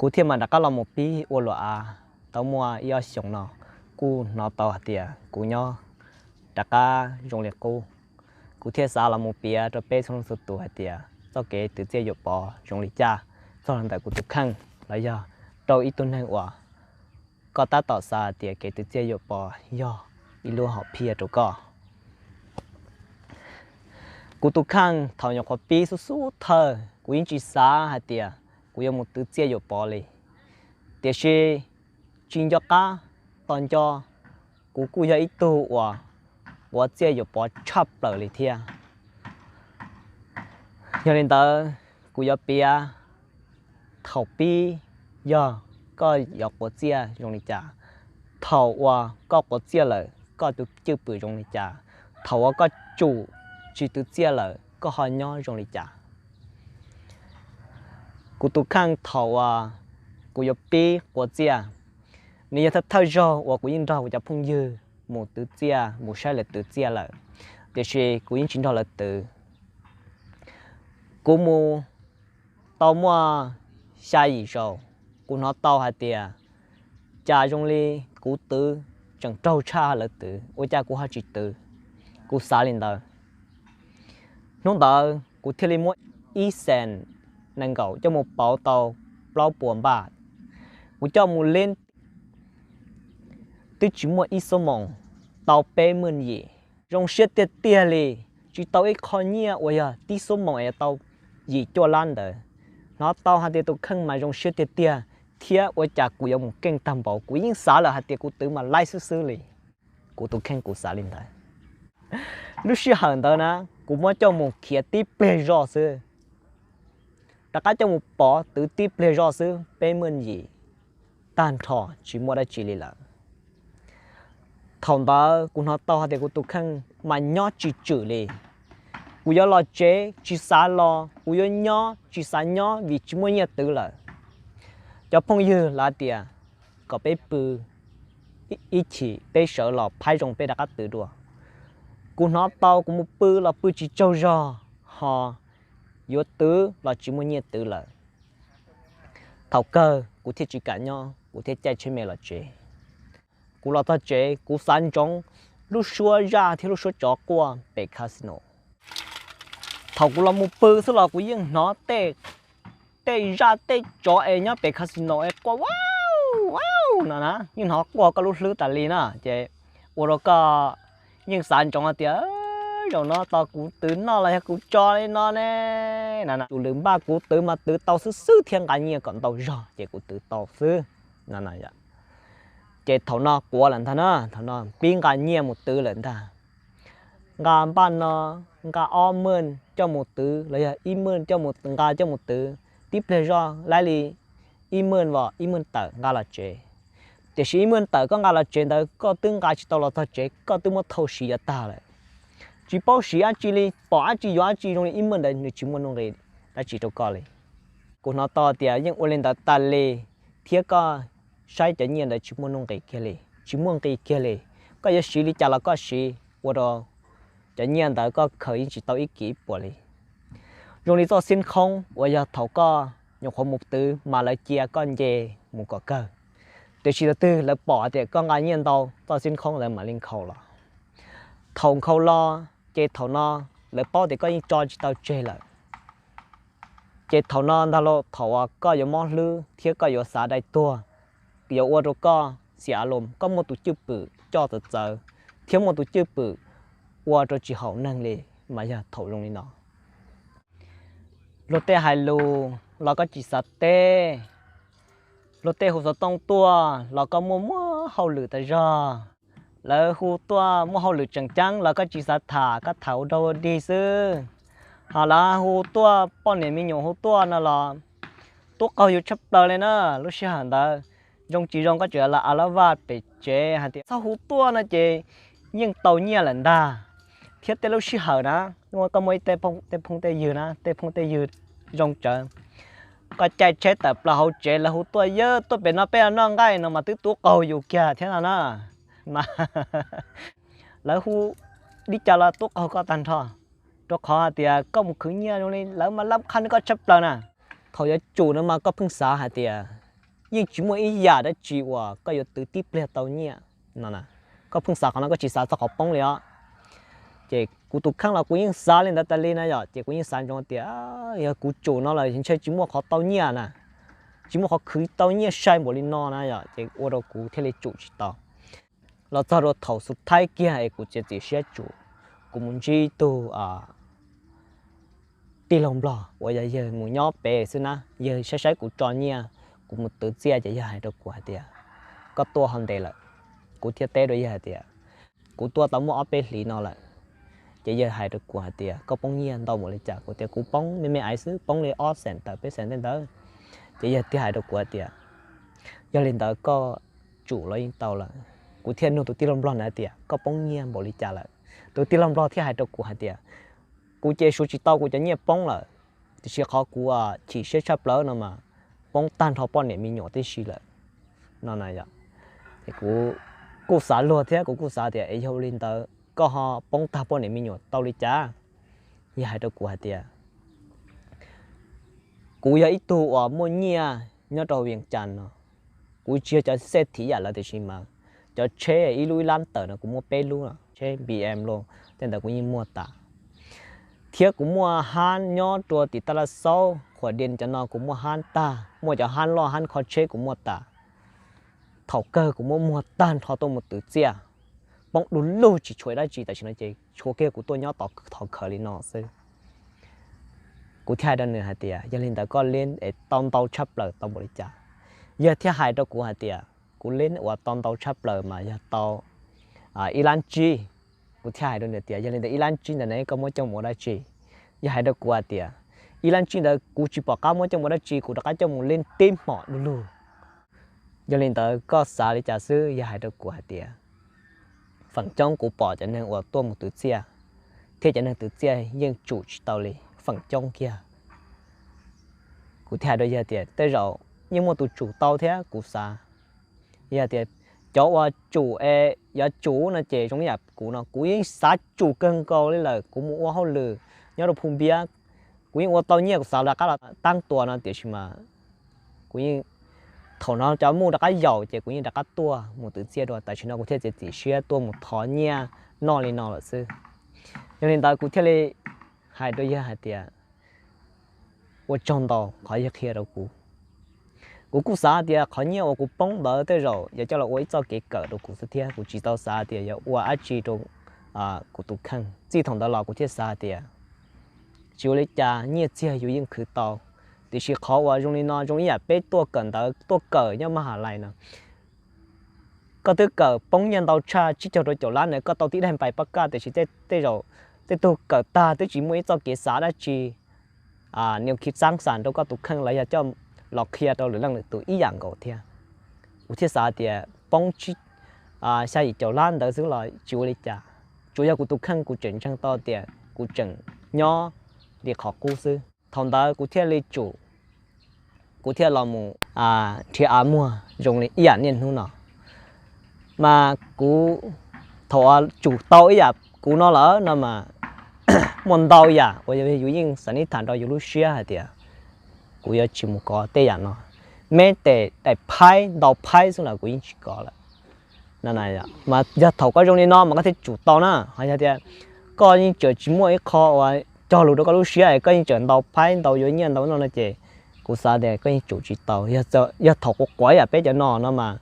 Kuv thiaj mam rov qab los mus pib ua luam av tau muaj ib ob xyoos no, kuj hnov tau hais tias kuv nyob rov qab zoo li qub. Kuv thiaj xav los mus piav rau peb txhua leej txhua tus hais tias txoj kev twv txiaj yuam pov zoo li cas txog ntawm kuv tus kheej los yog rau ib tug neeg uas koj tab tom xav hais tias kev twv txiaj yuam pov yog ib lub hom phiaj rau koj. Kuv tus kheej thaum nyuam qhuav pib xub xub thawj kuv yeej tsis xav hais tias kuv yuav mus twv txiaj yuam pov li. Tiam sis tsis nco qab tos nco, kuv kuj yog ib tug uas quav txiaj yuam pov tshaj plaws li thiab. Yog li ntawd, kuv yuav piav thaum pib yog koj yuav quav txiaj zoo li cas, thaum uas koj quav txiaj lawm koj tus cwj pwm zoo li cas, thaum uas koj tsum tsis twv txiaj lawm koj ho nyob zoo li cas. Kuv tus kheej thaum uas kuv yuav pib quav txiaj, nws yog thawj thawj zaug uas kuv yeej nrog kuv cov phooj ywg mus twv txiaj, mus saib lawv twv txiaj lawm, tiam sis kuv yeej tsis nrog lawv twv. Kuv mus tau muaj xya yim zaus, kuv hnov tau hais tias cas zoo li kuv twv tseem raug tshaj lawv twv, ua cas kuv ho tsis twv? Kuv xav li ntawd. Hnub ntawd kuv thiaj li muab ib xees nees nkaum coj mus pauv tau plaub puas npaj. Kuv coj mus leb twb tsis muaj ib xuab moos, tau peb meej yim. Zoo siab tiag tiag li, tsis tau ib qho nyiaj uas yog tib xuab moos es tau yim cuaj lab ntawd. Hnov tau hais tias tus kheej mas zoo siab tiag tiag, thiab ua cas kuv yuav mus keej tag npaum, kuv yeej xav lawm hais tias kuv twv mas laib xwb xwb li. Kuv tus kheej kuv xav li ntawd. Lub sij hawm ntawd na, kuv muab coj mus khiav tib pliag zoj xwb, rov qab coj mus pov twv tib pliag zoj xwb, peb meej yim tag nrho tsis muaj dab tsi li lawm. Thaum ntawd kuv hnov tau hais tias kuv tus kheej mas nyob tsis tswm li. Kuv yuav los tsev tsis xav los, kuv yuav nyob tsis xav nyob vim tsis muaj nyiaj twv lawm. Cov phooj ywg lawv tias kom peb pw ib chim peb sawv los phaib zoo peb rov qab twv dua. Kuv hnov tau kuv mus pw los pw tsis tsaug zog, ho yuav twv los tsis muaj nyiaj twv lawm. Thaum kawg kuv thiaj tsis kam nyob, kuv thiaj caij tsheb me los tsev. Kuv los txog tsev kuv xav ntsoov lub suab zaj thiab lub suab tsov quaj pem casino. Thaum kuv los mus pw xwb los kuv yeej hnov tej, tej zaj tej tsov es nyob pem casino es quaj vau vau no na, yeej hnov quaj koj lub hlwb tas li na. Ces ua rau koj yeej xav ntsoov hais tias zaum no tos kuv twv noj los yog kuv tso li no ne. Tus lwm npaj kuv twv mas twv tau xwb xwb thiab nqa nyiaj kom ntau zog ces kuv twv tau xwb. Ces thaum no quav lawm ntag na, thaum no pib nqa nyiaj mus twv lawm ntag. Nqa npaj no, nqa ob meej coj mus twv los yog ib meej coj mus nqa coj mus twv, tib pliag zoj laib li ib meej vos ib meej tawm nqa los tsev. Tiam sis ib meej tawm koj nqa los tsev ntawd koj twb nqa tsis tau los txog tsev, koj twb muab thau siv yuav tag lawm. Tsis paub siv dab tsi li, pom dab tsi yuav dab tsi, zoo li ib meej ntawd nws tsis muaj nuj nqis dab tsi rau koj li. Kuv hnov tau tias yeej ua li ntawd tas li, thiab koj saib cov nyiaj ntawd tsis muaj nuj nqis kiag li, tsis muaj nqis kiag li. Koj yuav siv li cas los koj siv, ua rau cov nyiaj ntawd koj khaws yeej tsis tau ib kis ib puas li. Zoo li txoj xib khoob uas yog thaum koj nyuam qhuav mus twv mas lawv cia koj nce mus kom kawg, tiam sis thaum twg lawv pom tias koj nqa nyiaj ntau, txoj xib khoob lawv mam li nkhaus los. Thaum nkhaus los ces thaum no lawv paub tias koj yeej tso tsis tau tseg lawm. Ces thaum no ntag lauj, thaum uas koj yuav mob hlwb thiab koj yuav xav dai tuag, yuav ua rau koj xiam a loos, koj muaj tus cwj pwm coj txawv txawv thiab muaj tus cwj pwm ua rau tsis haum neeg li, mas yog thaum zoo li no. Luag tej hais lus los koj tsis xav teb, luag tej hu xov tooj tuaj los koj muaj muaj hauj lwm tas zog. Lawv hu tuaj muaj hauj lwm tseem ceeb los koj tsis xav tham, koj tham ua dog ua dig xwb. Ho lawv hu tuaj poj niam me nyuam hu tuaj no los tub qaug yus tshaj plaws li na. Lub sij hawm ntawd zoo tsis zoo koj tseem los a la vaj pem tsev hais tias txhob hu tuaj no ces yeej tau nyiaj lawm ntag. Thiab tej lub sij hawm na, koj muaj ib tej phooj tej ywg na, tej phooj tej ywg zoo tsawv, koj caij tsheb tawm plaws hauv tsev lawv hu tuaj, yawg tuaj pem no peb noj nqaij no mas twb tub qaug yus kiag thiab no na. Mas lawv hu li cas los tub qaug koj tag nrho, rau qhov hais tias koj mus khwv nyiaj zoo li lawv mas lab qhab koj tshaj plaws na. Thaum yuav tsum no mas koj pheej xav hais tias yeej tsis muaj ib yam dab tsi uas koj yuav twv tib pliag tau nyiaj no na. Koj pheej xav qhov no, koj tsis xav txog qhov poob li os. Ces kuv tus kheej los kuv yeej xav li ntawd tas li na yom, ces kuv yeej xav ntsoov tias yog kuv tsum no lawm ntshe tsis muaj qhov tau nyiaj na, tsis muaj qhov khwv tau nyiaj sai npaum li no na yom, ces ua rau kuv thiaj li tsum tsis tau. Los txog rau thaum xub thaib kiag es kuv txiav txim siab tsum, kuv mus ntsib tug tij laug Nplog uas yog yawg mus nyob pem xwb na, yawg saib saib kuv tso nyiaj, kuv mus twv txiaj ces yawg hais rau kuv hais tias, koj tuaj ho ntev lawm. Kuv thiaj teb rau yawg hais tias, kuv tuaj tau muaj ob peb hlis no lawm. Ces yawg hais rau kuv hais tias, koj poob nyiaj ntau npaum li cas? Kuv tias kuv poob me me aiv xwb, poob li ob xees tawm peb xees tej ntawd. Ces yawg thiaj hais rau kuv hais tias, yog li ntawd koj tsum los yeej tau lawm. Kuv thiaj nug tus tij laug Nplog ntawd tias, koj poob nyiaj npaum li cas lawm? Tus tij laug Nplog thiaj hais rau kuv hais tias, kuv ces suav tsis tau kuv cov nyiaj poob lawm, tiam sis qhov kuv chim siab tshaj plaws no mas poob tag nrho poj niam me nyuam tib si lawm no na yom. Kuv kuj xav luag thiab, kuv kuj xav tias es yog li ntawd koj ho poob tag poj niam me nyuam tau li cas? Yawg hais rau kuv hais tias, kuv yog ib tug uas muaj nyiaj nyob rau Vias Cas no, kuv tsis yog cov xej thim yam lawv tiam sis mas cov tsheb ib lub ib lab tawm no kuv muaj peb lub, tsheb B M los tej ntawd kuv yeej muaj tas. Thiab kuv muaj hab nyob rau tim Taj Laj Xaub, Khuam Dias cov no kuv muaj hab tag, muaj cov hab loj hab kho tsheb kuv muaj tas. Thaum kawg kuv muab muag tag nrho tuaj mus twv txiaj, poob du lug tsis tshuav dab tsi, tam sim no ces tshuav kiag kuv tuaj nyob thov khawv li no xwb. Kuv thiaj hais rau nws hais tias, yog li ntawd koj lib es tau ntau tshaj plaws tau npaum li cas? Yawg thiaj hais rau kuv hais tias, kuv lib uas tau ntau tshaj plaws mas yog tau ib lab tsib. Kuv thiaj hais rau nws tias, yog li ntawd ib lab tsib ntawd ne koj muab coj mus ua dab tsi? Yawg hais rau kuv hais tias, ib lab tsib ntawd kuv tsis pom qab muab coj mus ua dab tsi, kuv rov qab coj mus lib tib hmos du lug. Yog li ntawd koj xav li cas xwb? Yawg hais rau kuv hais tias, feem coob kuv pom cov neeg uas tuaj mus twv txiaj thiab cov neeg twv txiaj yeej tsum tsis tau li, feem coob kiag. Kuv thiaj hais rau yawg tias, tej zaum yeej muaj tus tsum tau thiab kuv xav. Yawg tias, cov uas tsum es yuav tsum no ces zoo ib yam kuv no, kuv yeej xav tsum kawg nkaus li lawm. Kuv mus ua hauj lwm nyob rau Phu Npiab, kuv yeej ua tau nyiaj, kuv xav lawv qab los tab tuas no, tiam sis mas kuv yeej, thaum no cov muj rov qab yaum ces kuv yeej rov qab tuaj mus twv txiaj dua. Tam sim no kuv thiaj txiav txim siab tuaj mus thov nyiaj noj li no lawm xwb. Yog li ntawd kuv thiaj li hais rau yawg hais tias, ua tsaug ntau qhov yawg qhia rau kuv. Kuv kuj xav tias qhov nyiaj uas kuv poob ntawd tej zaum yuav coj los ua ib txoj kev kawm rau kuv xwb thiab, kuv tsis tau xav tias yuav ua dab tsi rau kuv tus kheej. Txij thaum ntawd los kuv thiaj xav tias tsis ua li cas, nyiaj txiag yus yeej khwv tau, tiam sis qhov uas zoo li no zoo ib yam peb tuaj kawm ntawv tuaj kawm nyob maj has lais no, koj twb kawm poob nyiaj ntau tshaj tsib caug rau caum lab na, koj tau tib daim npais pab kaj, tiam sis tej zaum tej tug kawm tag twb tsis muaj ib txoj kev xav dab tsi nws khi xaab xas rau koj tus kheej los yog coj los qhia rau lwm leej lwm tus ib yam nkaus thiab. Kuv thiaj xav tias poob xya yim caum lab ntawd xwb los tsis ua li cas, tsuas yog kuv tus kheej kuv tseem ntseeg tau tias kuv tseem nyob li qhov qub xwb. Thaum ntawd kuv thiaj li tsum, kuv thiaj los mus nrhiav av muag zoo li ib yam niaj hnub no. Mas kuv, thaum uas tsum tau ib yam kuv no lawm no mas muaj ntau yam uas yus yeej xav nib tham rau yus lub siab hais tias kuv yuav tsis mus kov tej yam no. Meb tes daim phaib ntau phaib xwb los kuv yeej tsis kov lawm. Mas yog thaum koj zoo li no mas koj thiaj tsum tau na. Ho yog tias koj yeej tseem tsis muaj ib qho uas cog lus rau koj lub siab, koj yeej tseem ntau phaib ntau yuav nyiaj ntau no no ces kuv xav tias koj yeej tsum tsis tau. Yog thaum quav quav yam peb cov no no mas